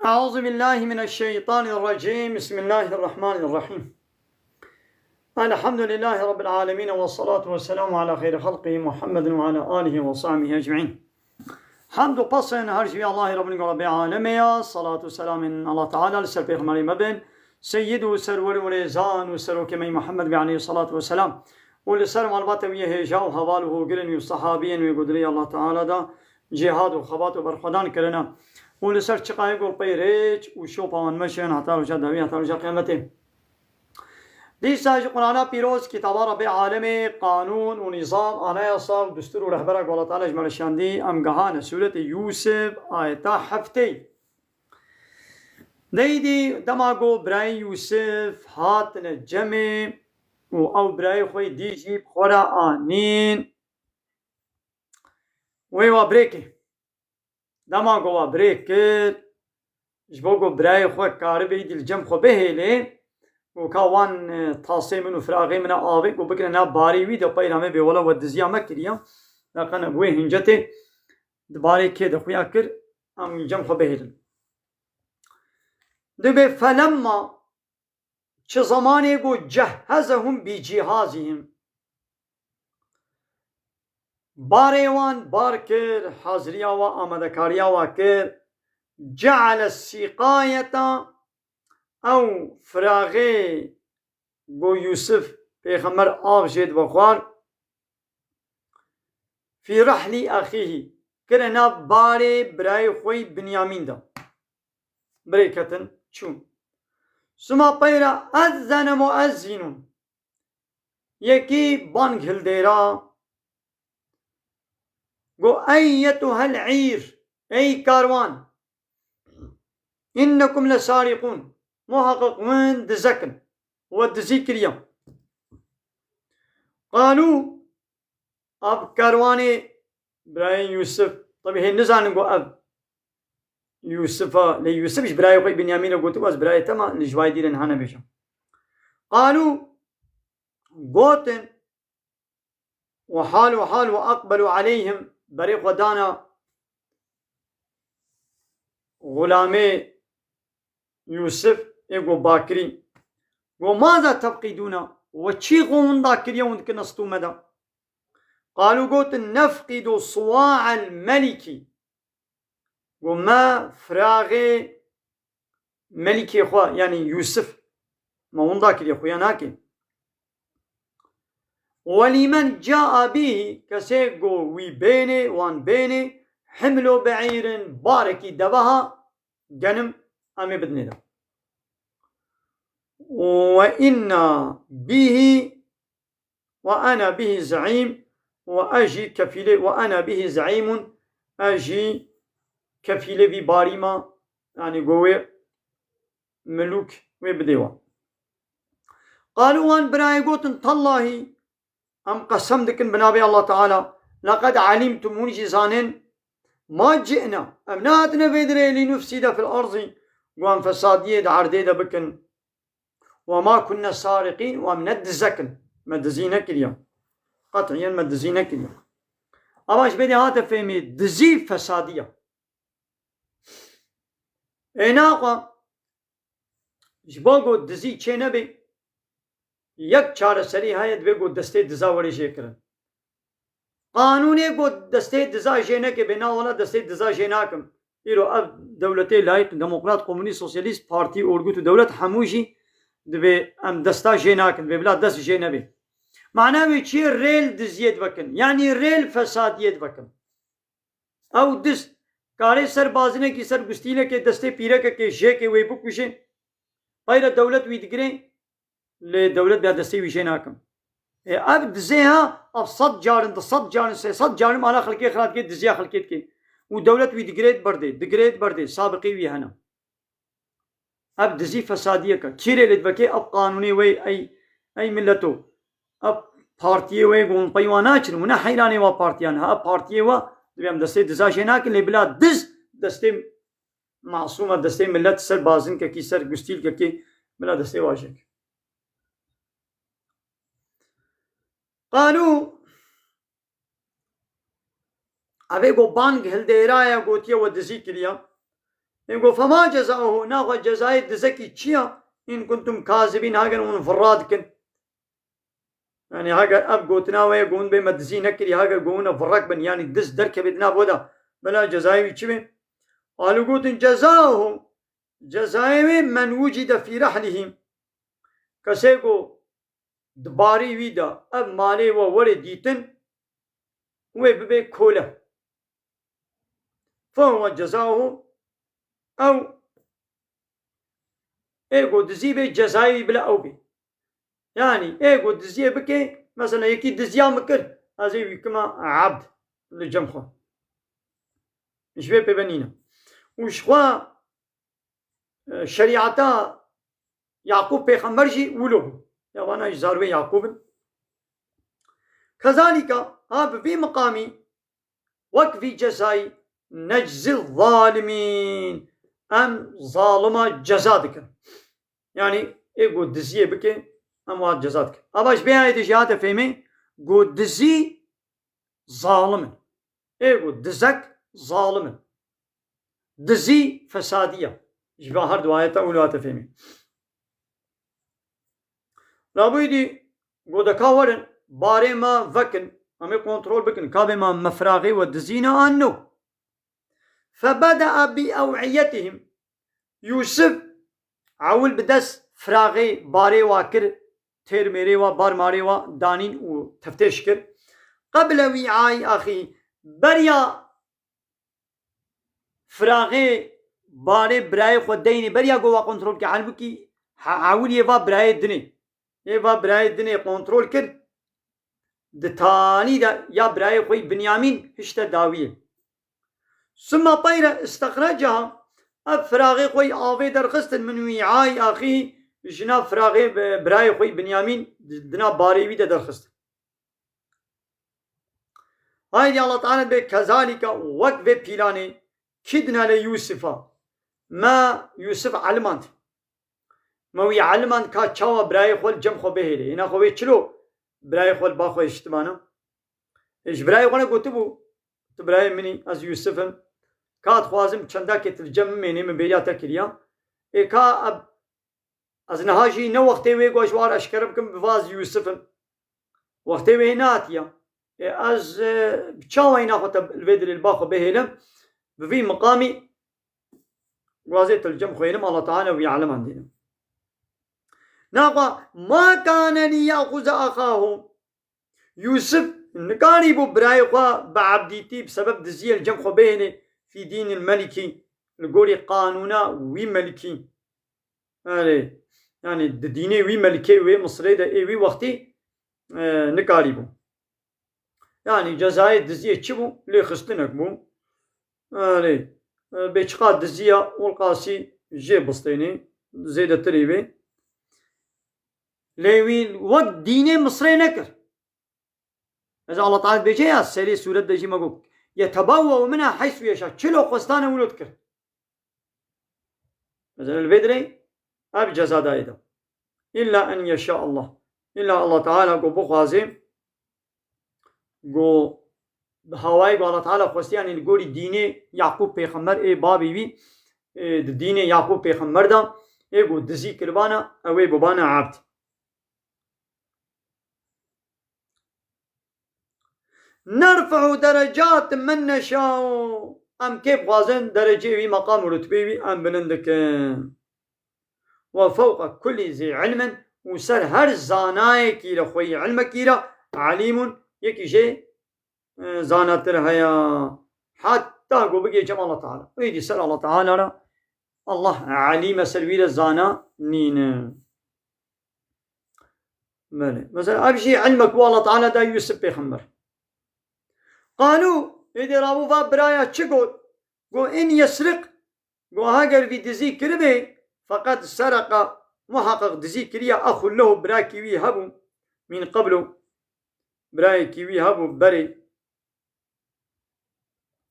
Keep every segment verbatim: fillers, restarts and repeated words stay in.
أعوذ بالله من الشيطان الرجيم. بسم الله الرحمن الرحيم. الحمد لله رب العالمين، والصلاة والسلام على خير خلقه محمد وعلى آله وصحبه أجمعين. Hemd û pesên her ji vî Allahê Rabbin Rabê Alemê ya, salat û selamên Allah Teala li ser Pêxemberê me bin, Seyyid û Serwer û Rêzan û Serokê me Muhammed Bey aleyhissalatu vesselam û li ser malbata wî yê hêja û heval û hogirên wî û sahabiyên wê ku di rêya Allah Teala da cihad û xebat û berxwedan kirine û li ser çiqayê ku li pey rêç û şopa wan meşin heta roja dawî, heta roja qiyametê. Dîsa ji Qur'ana Pîroz, kitaba Rabbê Alemê, qanûn û nîzam, anayasa û destûr û rehbera ku Allah Teala ji me re şandî, em gehane Sûretê Yûsif, ayeta heftê. Deydî dema ku birayê Yûsif hatine cemê û ew birayê xwe dî jî bi xwe re anîn, wê wa birêkê. Dema ku wa birêk kir, ji bo ku birayê xwe karibe îdî li cem xwe bihêlê û ka wan, e, tasê min û firaxê min e avê ku bikine nav barê wî de, peyra me bê wela we diziya me kiriya. Neqene bi wê hincetê di barê kê de xuya kir, em li cem xwe bihêlin. Dibê felemma, çi zemanê ku cehhezehum bi cihazihim, barê wan bar kir, haziriya wa, amadekariya wa kir, ceale sîqayeta, ew firaxê ku Yûsif pêxember av jê dibe xwar, fî rehlî exîhî, kire nav barê birayê xwe yî Binyamîn de. Birêk ketin, çûn. Suma peyra ezzene muezzinun. Yekî bang hildêra, got, "Eyyetuhel îr, ey karwan, innekum lesariqûn, muhaqiq win dizek in, we dizî kiriya." Qalû, ev karwanê birayên Yûsif, tabî hê nizanin ku ev Yûsif e, lê Yûsif ji birayê xwe Binyamîn e, gotiye, "Ez birayê te me, li ji vayê dîrê niha nebêjim." Qalû, gotin, "Ve hal ve hal ve aqbelu aleyhim", berê xwe dana xulamê Yûsif, ê got, "Bakirî." Got, "Maza tefqîdûna?" We çî xwe winda kiriye, hûn dikin stû me de? Qalû, gotin, "Nefqîdu suwa'el melikî." Got, "Me firaxê melikê xwe, yanî Yûsif, me winda kiriye, xuya nake." "Welîmen ca'a bîhî", kesê ku wî bênê, wan bênê, "himlu be'îrin", barekî deveha genim em ê bidinê de. "Ve inna bîhî, ve ena bîhî ze'îm", û ez jî kefîlê, "ve ena bîhî ze'îmun", ez jî kefîlê vî barî me, yanî ku wê milûk wê bidê we. Qalû, wan birayê gotin, "Tallahî", em qesem dikin bi navê Allah Teala, "leqed alîmtum", hûn jî zanên, "ma ci'na", em nehatine vê dirê, "lînufsîde fil erzî", ku em fesadiyê di erdê de bikin, "ve ma kunne sariqîn", û em ne dizek in, me dizî nekiriye. Qet'iyen me dizî nekiriye. Ama ji bê de hate fêmê, dizî fesadiye. Ê naxwe, ji bo ku dizî çê nebê, yek çareserî heye, divê ku destê diza were jêkirin. Qanûnê ku destê diza jê neke, bê, "Na wela destê diza jê nakim." Îro ev dewletê layîq, demokrat, komunîst, sosyalîst, partî, orgut û dewlet hemû jî divê em desta jê nakin, divê bila dest jê nebê. Mana wê çi ye? Rêl diziyê divekin. Yanî rêl fesadiyê divekin. Ew diz karê ser bazinekî, ser gustîlekê, destê pîrekekê, jêkê wê bikuje. Peyre dewlet wî digire, lê dewlet bêya destê wî jê nakin. Ê, ev dizê ha, ev sed carin, du sed carin, sê sed carin mala xelkê xira dike, diziya xelkê dike. Û dewlet wî digirê berdê, digirê berdê, sabiqî wî hene. Ev dizî fesadiyek e. Kî rê lê divekê ev qanûnê wê, ey, ey mileto. Ev partiyê wê gon pey wan naçin, û ne heyranê wa partiyan ha, ev partiyê wa, divê em destê diza jê nakin, lê bila diz destê masûma, destê milet ser bazinkekî, ser gustîlkekî, bila destê wa jêk. Qalû, evê ku bang hildêraye, gotiye we dizî kiriya. Ê go, "Fema cezauhu", naxwe cezayê dizekî çi ya? "In kuntum kazibîn", heger hûn virra dikin. Yani heger ev gotina we ye, go hûn bê me dizî nekirî, heger go hûn virrek bin, yani diz derkeve di nav we de, bela cezayê wî çi be? Alû gotin, "Cezauhu", cezayê wê, "men wucide fî rehlihî", kesê go di barê wî de ev malê we were dîtin, wê bibe kole. Fehuwe cezauhu, ew ê go dizî bê, cezayê wî bila ew bê. Yani ê go diziyê bike, mesela yekî diziya min kir, ez ê wî kima ebd li cem xwe. Ji vê pê ve nîne. Û ji xwe, e, şerîeta Yaqûb pêxember jî wilo bû. Ya vana jî zarwê Yaqûb in. Kezalîka, ha bi vî miqamî, wek vî cezayî, neczi zalimîn. Em zalima ceza dikin. Yani ê go diziyê bike, em wa ceza dikin. Ava ji bê ayetê jî hate fêmê, go dizî zalim in. Ê go dizek zalim in. Dizî fesadiya. Ji va her du ayeta wilo hate fêmê. Rabûyî dî go deka werin, barê me vekin, em ê kontrol bikin, ka bê me mefraxê we dizîne an no. Febedea bi ew'iyetihim. Yûsif ewil bi dest firaxê barê wa kir, têr mêrê wa, bar marê wa danîn û teftêş kir. Qeble wî'ayî axî, beriya firaxê barê birayê xwe deynê, beriya go wa kontrol ke, halbûkî he-, ewil yê va birayê dinê. Ê va birayê dinê kontrol kir, di tanî de ya birayê xwe yî Binyamîn hişte dawiyê. Summa teyre istexreceha, ev firaxê xwe yî avê derxistin, min wî'ayî axî, ji nav firaxê bi-, birayê xwe yî Binyamîn di, di nav barê wî de derxistin. Haydî Allah Teala bê kezalîka wek vê pîlanê kidna li Yûsifa. Me Yûsif elimand. Me wî elimand ka çawa birayê xwe li cem xwe bihêle. Hêna xwe wê çilo birayê xwe li ba xwe hiştibana. Ê ji birayê xwe ne gotibû, "Tu birayê min î, ez Yûsif im. Ka dixwazim çendakê tu li cem min mênê, min bêriya te kiriya." Ê ka eb-, Ez niha jî ne wextê wê ku ez ji wan re eşkere bikim, bi va ez Yûsif im. Wextê wê hê nehatiye. Ê, ez, e, bi çawa hîna xwe te li vê dilê li ba xwe bihêlim? Bi vî miqamî gwazê te li cem xwe hêlim, Allah Teala wî elimandîne. Naxa, ma kane li ya'xuze axahu. Yûsif nikarîbû birayê xwe bi ebdîtî, bi sebeb diziyê li cem xwe bihêne, fî dînil melikî, li gorî qanûna wî melikî. Erê, yani di dînê wî melikê wê Misirê de ê wî wextî, e, nikarîbû. Yani cezayê diziyê çi bû? Lêxistinek bû. Erê, e, bê çiqa diziya Ulqasî jê bistênê, zêdetirî wê. Lê wî wek dînê Misirê nekir. Ez Allah Teala dibêje ya serê sûret de jî me got, "Yetebewwe'u minha heysu yeşa." Çilo xwestane wilo dikir. Mesela li vê dirê ev ceza dayê de. İlla en yeşa Allah. İlla Allah Teala ku bixwaze, ku bi hawayê ku Allah Teala xwestiye, yanî li gorî dînê Yaqûb pêxember ê babê wî, ê, di dînê Yaqûb pêxember de, ê ku dizî kiribana, ew ê bibana ebd. Nerfe'u derecatin men neşa'u. Em kê bixwazin dereceyê wî, meqam û rutbeyê wî em bilind dikin. Ve fewqe kulli zî ilmin, û ser her zanayekî re, xweyî ilmekî re, alîmun, yekî jê, e, zanatir heye. Heta ku bigê cem Allah Teala. Êdî ser Allah Teala re, Allah alîm e, ser wî re zana nîne. Belê. Mesela ev jî ilmek ku Allah Teala da Yûsif pêxember. Qalû, êdî rabû va biraya çi got? Got, "In yesriq", got, "Heger vî dizî kiribê, feqed sereka, muheqeq dizî kiriye, exû lehu, birakî wî hebû, min qeblu, birayekî wî hebû berê."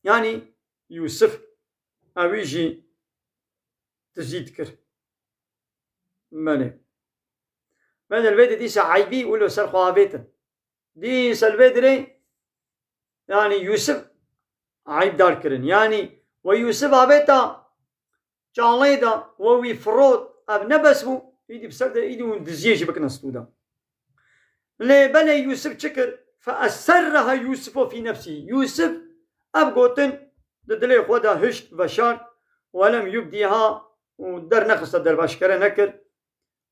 Yanî Yûsif, ewî jî dizî dikir. Belê. Belê, li vê de dîsa eybî wilo ser xwe avêtin. Dîsa li vê dirê, yanî Yûsif eybdar kirin. Yanî we Yûsif avêta çalê de we wî firot, ev ne bes bû, îdî bi ser de îdî hûn diziyê jî bikine stû de. Lê belê Yûsif çi kir? Fe eserreha Yûsifo fî nefsî. Yûsif ev gotin di dilê xwe de hişt, veşart, welem yubdîha, û dernexiste, derbaşkere nekir.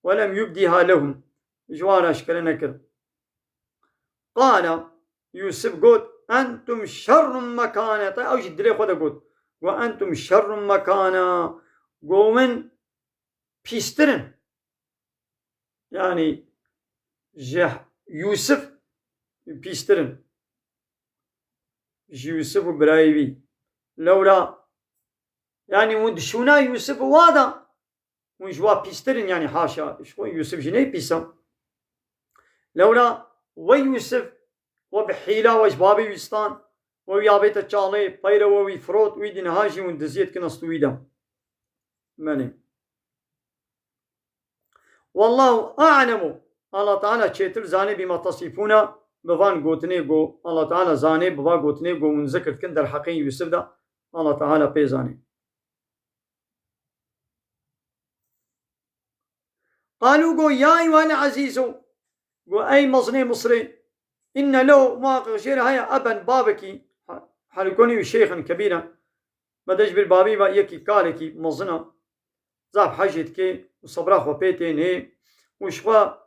Welem yubdîha lehum, ji wan re eşkere nekir. Qala, Yûsif got, entum şerrun mekane. Te ew jî dilê xwe de got. Got, entum şerrun mekane. Got, hûn pîstir in. Yani ji Yûsif pîstir in. Ji Yûsif û birayê wî. Lewra, yani hûn di şûna Yûsif û wa de, hûn ji wa pîstir in, yani haşa. Ji xwe Yûsif jî neyê pîs e. Lewra we Yûsif we bi hîla we ji babê wî stan, we wî avête çalê, peyre we wî firot, wî dî niha jî hûn diziyê dikin astû wî de. Menê. Wallahu a'lemu. Allah Teala çêtir zanê bîma tesîfûna, bi van gotinê go. Allah Teala zanê bi va gotinê go hûn zikir dikin derheqê Yûsif de. Allah Teala pê zanê. Qalû go, ya eyyuhel ezîzu, go, ey mezinê Misrê, inne lehu, muhaqiq jê re heye, eben, bavekî, ha-, halikonî û şeyxen kebîren, me de ji bir babî ve yekî kalekî mezin e, zaf hecê dike û sebra xwe pê tê nê û ji xwe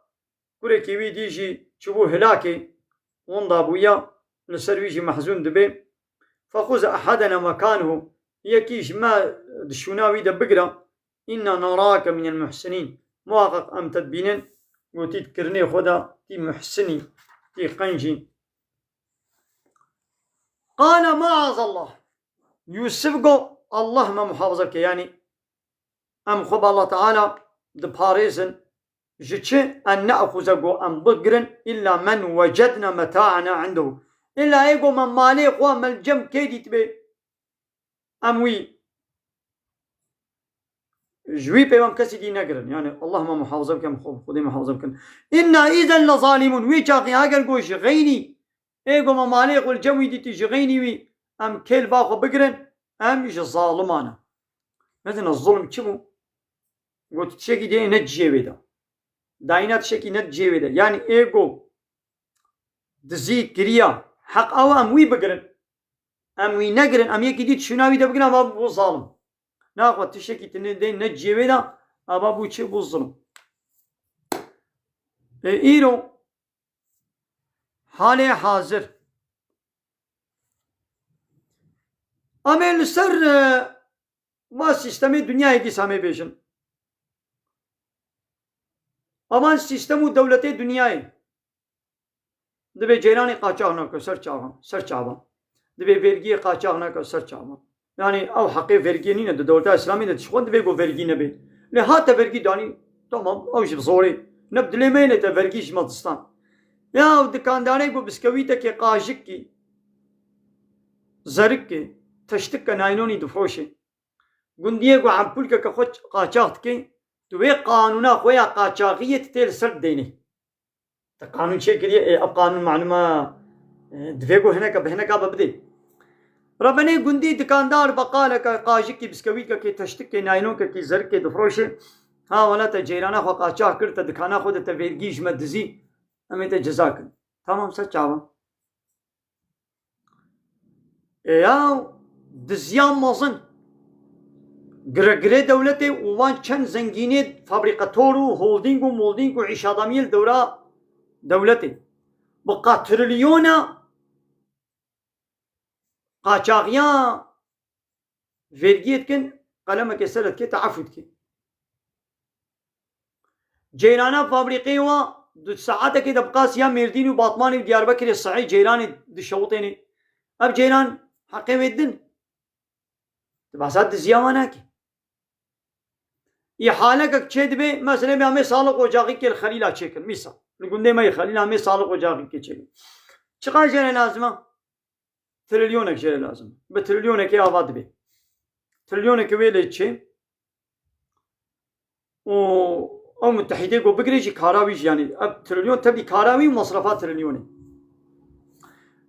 kurekî wî dî jî çûbû hilakê, winda bûya, li ser wî jî mehzûn dibe. Fexuz ehedena mekanehu, yekî ji me di şûna wî de bigire, inna narake minel muhsinîn, muhaqiq em te dibînin, gotî di kirinê xwe de, tî muhsinî, tî qencî. Qale maazallah. Yûsif got, Allah me muhafaza bike, yanî em xwe bi Allah Teala diparêzin. Ji çi? En ne'xuze, got, em bigirin, illa men wecedna meta'ena indehu. Illa ê got me malê xwe me li cem kê dîtibê, em wî ji wî pê em kesî dî negirin. Yani Allah me muhafaza bikin, em xwe, Xwedê muhafaza bikin. Inna izen le zalimun. Wî çaxî heger got ji xeynî, ê got me malê xwe li cem wî dîtî, ji xeynî wî, em kê li ba xwe bigirin, em ji zaliman in. Mezina zulm çi bû? Got tiştekî dê ne cihê wê de. Dayîna tiştekî ne cihê wê de. Yani ê got dizî kiriya, heq ew em wî bigirin. Em wî negirin, em yekî dî şûna wî de bigirin, ava bû zalim. Naxwe tiştekî tine dê ne cihê wê de, ava bû çi, bû zulm. E, îro halê hazir. Em ê li ser, e, va sîstemê dinyayê dîsa em ê bêjin. Avan sîstem û dewletê dinyayê. Divê ceyranê qaçax nake ser çavan, ser çavan. Divê vergiyê qaçax nake ser çavan. Yani ew heqê vergiyê nîne di dewleta Îslamî de, dişixwe divê ku vergî nebe. Lê hate vergî danî, tamam, ew jî bi zorê. Ne bi dilê me yê lê te vergî ji me distan. Ya ew dikandarê ku biskewîtekê, qajikî, zerikê, teştikê naylonî difroşê. Gundiyê ku empûlkeke xwe qaçax dike, tu wê qanûna xwe ya qaçaxiyê tu tê li ser didênê. Te qanûn çêkiriye, ê, ev qanûn malûm e, e, divê ku hineka bi hineka be bidê. Rebenê gundî, dikandar, beqaleke, qajikî, biskewîtkekê, teştikê, naylonkekî, zerikê difroşê. Ha, wela te ceyrana xwe qaçax kir, te dikana xwe de te vergî ji me dizî, em ê te ceza kin. Tamam, ser çavan. Ê ya diziya mezin, giregirê dewletê û van çend zengînê fabrîkator û holdîng û moldîng û îşadamiyê li dewra dewletê. Bi qatrilyona qaçaxiya vergiyê dikin, qelemekê ser dikê, te efû dikê. Ceyrana fabrîqeyê wa di saetekê de bi qasiya Mêrdîn û Batmanê û Diyarbekirê sehî ceyranê dişewitêne. Ev ceyran heqê wê din. Tu behsa diziya wan nakî. Îhalekek çê dibe, meselê me amê sağlık ocaxîkê li Xelîla çêkin. Mîsal. Li gundê me yê Xelîla amê sağlık ocaxîkê çêkin. Çiqas jê re lazim e? Trilyonek jê re lazim. Bi trilyonekê ava dibe. Trilyonekê wê lê çê. Û ew mutehîdê ku bigire jî kara wî jî, yani ev trilyon tevlî kara wî û masrafa trilyonê.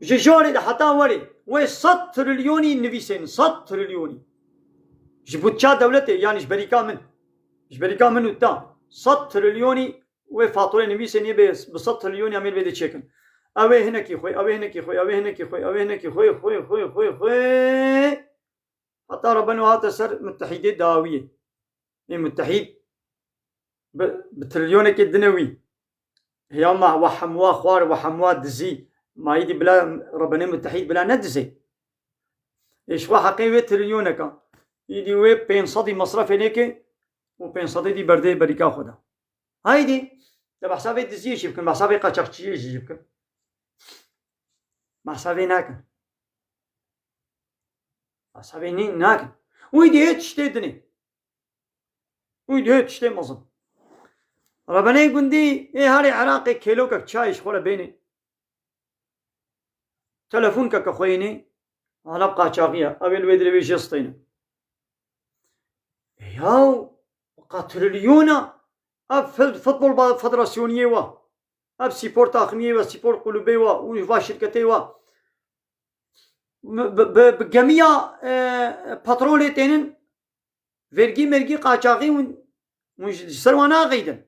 Ji jorê de heta werê wê sed trilyonî nivîsên, sed trilyonî. Ji budça dewletê, yanî ji berîka min. Ji berîka min û te. Sed trilyonî wê faturê nivîsê nî bê bi sed trilyonî em ê li vê de çêkin. Ew ê hinekî xwe, ew ê hinekî xwe, ew ê hinekî xwe, ew ê hinekî xwe, xwe, xwe, xwe, xwe. Heta Rebeno hate ser Muttehîdê dawiyê. Ê Muttehîd bi, bi trilyonekê dine wî. Ya ma we hemwa xwar, we hemwa dizî. Ma îdî bila Rebenê Muttehîd bila nedizê. Ê ji xwe heqê wê trilyoneka. Îdî wê pênc sedî mesrefê lêke û pênc sedî dî berdê berîka xwe de. Haydî, de behsa vê diziyê jî bikin, behsa vê qaçaxçiyê jî bikin. Behsa vê nakin. Behsa vê nî-, nakin. Wî dî hê tiştê dinê. Wî dî hê tiştê mezin. Rebenê gundî ê herê Iraqê kêlokek çayê ji xwe re bênê. Telefonkeke xwe yênê, ala qaçaxî ye. Ew ê li wê dirê wê jê steynin. Yaw, qetrilyona, ev fil-, futbol ba-, federasyoniyê wa, ev spor taximiyê wa, spor kulübê wa, û va şirketê wa. Bi, bi, bi gemiya, e, petrolê tênin, vergî mergî qaçaxî hûn, hûn ji ser wan naxeydin.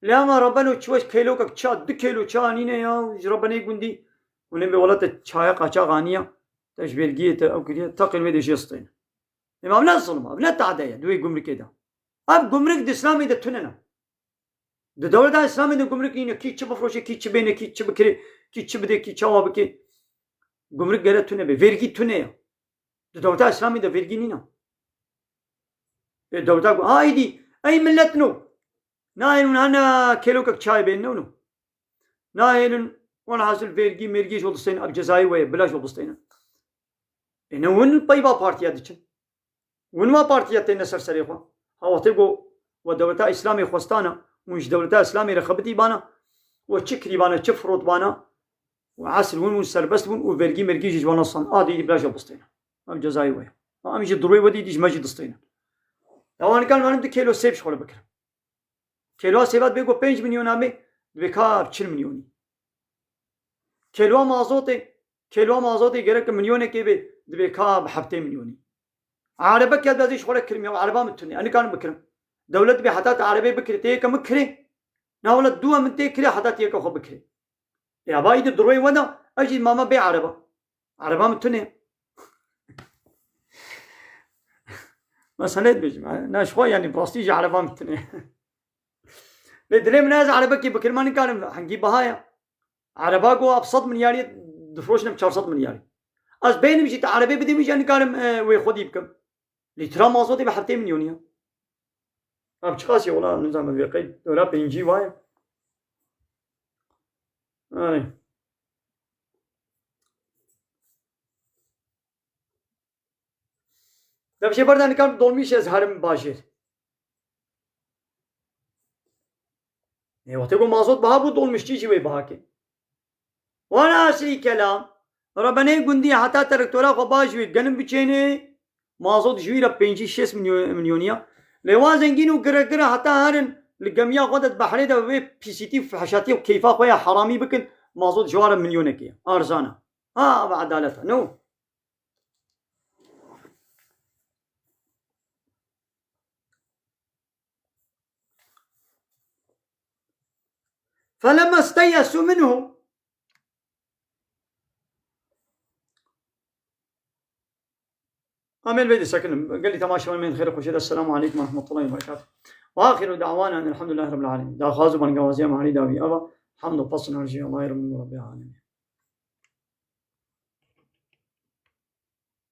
Lê ama Rebeno çi weş kêlokek ça, du kêlo ça anîne ya, ji Rebenê gundî. Hûn ê bê welat te çaya qaçax aniya, te ji vergiyê te ew kiriye, teqên wê dê jê steyne. Ema ev ne zilm, ev ne tade ye, di wê gumrikê de. Ev gumrik di Îslamê de tune ne. Di dewleta Îslamê de gumrik nîne, kî çi bifroşe, kî çi bêne, kî çi bikire, kî çi bide, kî çawa bike. Gumrik gere tune be, vergî tune ye. Di dewleta Îslamê de vergî nîne. Ê dewleta ku, ha, êdî, ey millet no. Nahêlin hene kêlokek çayê bên, no, no. Nahêlin, welhasil vergî, mergî ji disteynin, ev cezayê we ye, bila ji disteynin. Ê ne hûn peyva partiya diçin. Hûn va partiya têne ser serê xwe. Ha wextê ku we dewleta Îslamê xwestana, hûn ji dewleta Îslamê re xebitî bana, we çi kirî bana, çi firot bana, we esil hûn, hûn serbest bûn û vergî mergî jî ji wana san. A dî bila jî bistêne. Em cezayê we ye. Ha em jî dirwê we dî, dî ji me jî distêne. Ya wan kan, em du kêlo sêv ji xwe re bikirin. Kêloa sêva dibê ku pênc milyon amê, dibê ka çil milyonî. Kêloa mazotê, kêloa mazotê gerek milyonekê bê, dibê ka bi heftê milyonî. Erebek ya dibê ez ê ji xwe re kirim ya, ereba min tune, ez nikarim bikirim. Dewlet dibê heta te erebê bikirê, tê yeke min kirê. Na wele dû min tê kirê, heta tê yeke xwe bikirê. Ya bayî di durwê we de, ez jî mame bê ereba. Ereba min tune. Mesele dibêjim. Na ji xwe, yanî, bi rastî jî ereba min tune. Lê dilê min ez erebekî bikirim, ez nikarim, hingî biha ye. Ereba ku bi sed milyarî difroşinim çar sed milyarî. Ez bênim jî te erebê bidî min jî ez nikarim, e, wê xwedî bikim. Lîtra mazotê bi heftê milyonî ye. Ev çiqas ye wela, nizam vê qey dora pêncî wa ye. Erê. Dev jê berdan nikar dolmîş ez herim bajêr. Ê, wextê ku mazot biha bû, dolmîşçî jî wê biha ke. Wana aşirî kelam, rebenê gundî heta terektora xwe baş wê genim biçênê, mazot ji wî re pêncî şêst milyo-, milyonî ya. Lê wan zengîn û gire gire heta herin li gemiya xwe de di behrê de wê pîsîtî û fehşatî û keyfa xwe ya heramî bikin, mazot ji wan re milyonekê ye. Arzan e. Ha, ev edalet e. No. فلما استيئسوا منه. Em ê li vê dî sekinim. Gelî temaşevanên xêr û xweşê de, Esselamu Aleykum ve Rahmetullahi ve Berekatuhu. Ve axiru da'wana enil hamdülillahi rabbil alemin. Daxwaz û bangawaziya me herî dawî ev e. Hamd û pesn her jî Allahê Rabbil Alemin.